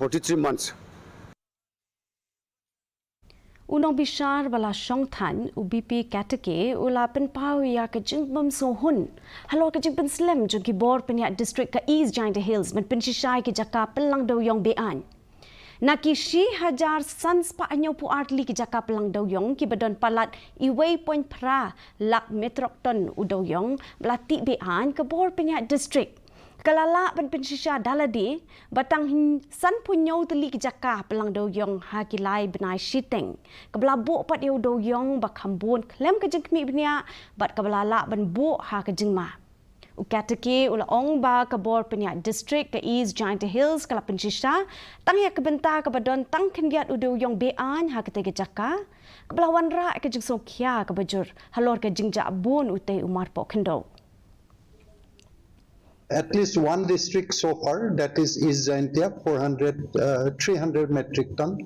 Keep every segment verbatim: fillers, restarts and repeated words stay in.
forty-three months. U nongbishar ba la shong thaiñ, u B P Katake, u la pynpaw ïa ka jingbymsngewhun halor ka jingpynslem jong ki bor pynïaid district ka East Jaintia Hills ban pynshisha ïa ki jaka pynlang dewïong be-aiñ. Na ki shi hajar san spah hynñiewphew ar tylli ki jaka pynlang dewïong kiba don palat uwei point phra lak metric ton u dewïong ba la tih be-aiñ, ka bor pynïaid district ka la lah ban pynshisha da lade ba tang sanphew hynñiew tylli ki jaka pynlang dewïong ha ki lai bnai shiteng, kaba la buh pat ïa u dewïong ba kham bun khlem ka jingkhmih bniah bad kaba la lah ban buh ha ka jingma. U Katake u la ong ba ka bor pynïaid district ka East Jaintia Hills ka la pynshisha tang ïa ka bynta kaba don tang khyndiat u dewïong be-aiñ ha katei ka jaka, kaba la wanrah ka jingsngewkhia kaba jur halor ka jingjah bun utei u marpoh khyndew. At least one district so far, that is East Jaintia, four hundred, uh, three hundred metric ton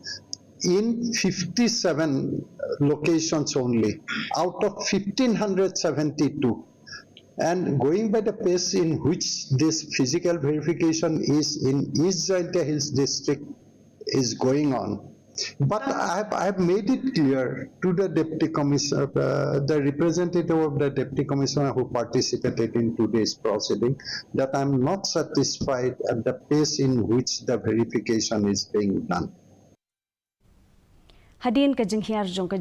in fifty-seven locations only, out of fifteen hundred seventy-two. And going by the pace in which this physical verification is in East Jaintia Hills district is going on. But I have, I have made it clear to the deputy commissioner, uh, the representative of the deputy commissioner who participated in today's proceeding, that I'm not satisfied at the pace in which the verification is being done. Hadien ka jinghiar jong ka